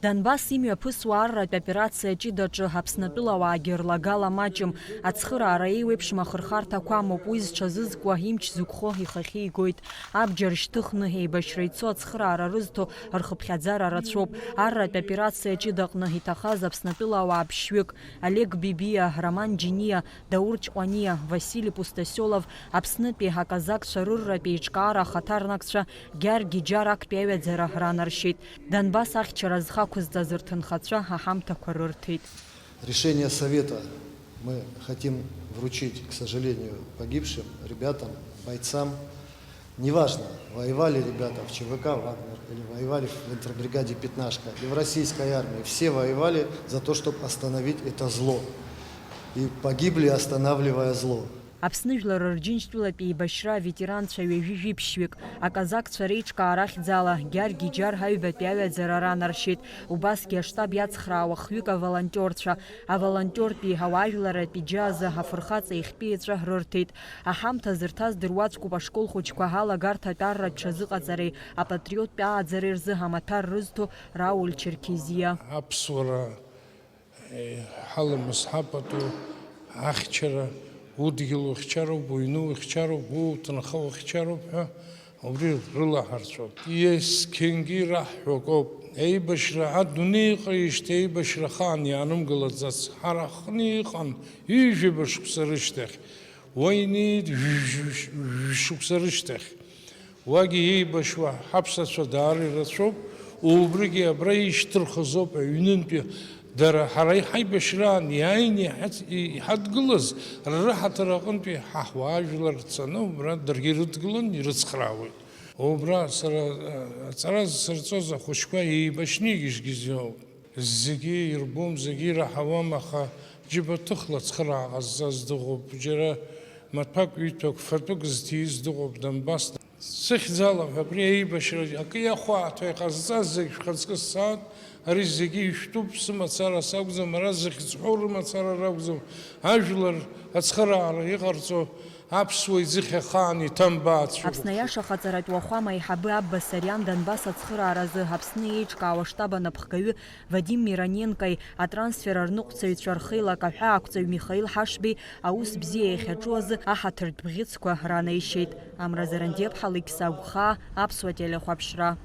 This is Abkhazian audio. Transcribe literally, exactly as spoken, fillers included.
Донбасс имҩаԥысуа арратә операциа ҷыдаҿы Аԥснатәылауаагьы рлагала маҷым. Ацхыраара еиуеиԥшым ахырхарҭақәа амоуп, уи зҽазызкуа, имч зықәхо ихахьы игоит. Абџьар шьҭыхны, еибашьра ицо ацхыраара рызҭо рхыԥхьаӡара рацәоуп. Арратә операциа ҷыдаҟны иҭахаз Аԥснатәылауаа ԥшьҩык, Олег Бибиа, Роман Џьиниа, Даур Ҷҟәаниа, Васили Пустосиолов, Аԥснытәи аказакцәа рырратә еиҿкаара ахаҭарнакцәа Гьаргь-Иџьар актәи аҩаӡара ранаршьеит. Донбасс ахьчара зхы ақәызҵаз рҭынхацәа аҳамҭақәа рырҭеит. Решение Совета мы хотим вручить, к сожалению, погибшим ребятам, бойцам. Неважно, воевали ребята в Ч В К «Вагнер» или воевали в интербригаде «Пятнашка», и в российской армии. Все воевали за то, чтобы остановить это зло. И погибли, останавливая зло. Аԥсны жәлар рџьынџьтәылатә еибашьра аветеранцәа ҩажәи жәиԥшьҩык аказакцәа реиҿкаара ахьӡала Гьаргь-Иџьар аҩбатәи аҩаӡара ранаршьеит. Убасгьы аштаб иацхраауа хҩык аволонтиорцәа, аволонтиортәи ауаажәларратә иџьа азы афырхаҵа ихьтәи еҵәа рырҭеит. Аҳамҭа зырҭаз дыруаӡәкуп ашкол хәыҷқәа алагарҭатә арратә ҽазыҟаҵареи апатриоттә ааӡареи рзы амаҭәар рызҭо Рауль Черкезиа. Аԥсуара, е, ҳаламыс ҳапату ахьчара, удгьыл ухьчароуп, уҩны ухьчароуп, уҭынха ухьчароуп ҳәа убри рылаҳарцәоуп. Есқьынгьы ираҳҳәо акоуп. Еибашьра адунеи иҟаижьҭеи еибашьра ахаан иаанымгылаӡац ҳара ҳҟны иҟан ҩажәаба шықәса рышьҭахь. Уа инеит жәшықәса рышьҭахь. Уагьы еибашьуа ҳаԥсацәа даара ирацәоуп, убригьы абра ишьҭырхыз ауп аҩнынтәи дара ҳара ҳаибашьраан иааины иҳац-, иҳадгылаз ррыҳаҭыр аҟынтәи ҳа ҳуаажәлар рцаны убра даргьы ирыдгылан ирыцхраауеит. Убра сара, э, аҵара зсырҵоз ахәыҷқәа еибашьны игьежьгьежьуп. Зегьы ирбом, зегьы ираҳауам, аха џьыбаҭыхла ацхыраара ҟазҵаз дыҟоуп, џьара маҭәак, ҩыҭәак, фатәык зҭиз дыҟоуп, Донбасс. Сыхьӡала ҳәа абри аибашьра акы иахәааҭо иҟазҵаз зегь шәхаҵкы ссааит, ари зегьы ишәтәуп, сымацара сакәӡам, ара зыхьӡ ҳәоу рымацара ракәӡам, ажәлар ацхыраара иҟарҵо аԥсуа иӡыхь ахаан иҭамбаац шәыгәыԥ. Аԥсны аиаша ахаҵаратә уахәама аиҳабы Абба Сариан Донбасс ацхырааразы Аԥсны еиҿкаауа аштаб анапхгаҩы Вадим Мироненкои атрансфер арныҟәцаҩцәа рхеилак аҳәаақәҵаҩ Михаил Ҳашбеи аус бзиа иахьаҿу азы аҳаҭыртә бӷьыцқәа ранеишьеит. Амра Зарандиаԥҳа, Алықьса Агәхаа, Аԥсуа телехәаԥшра.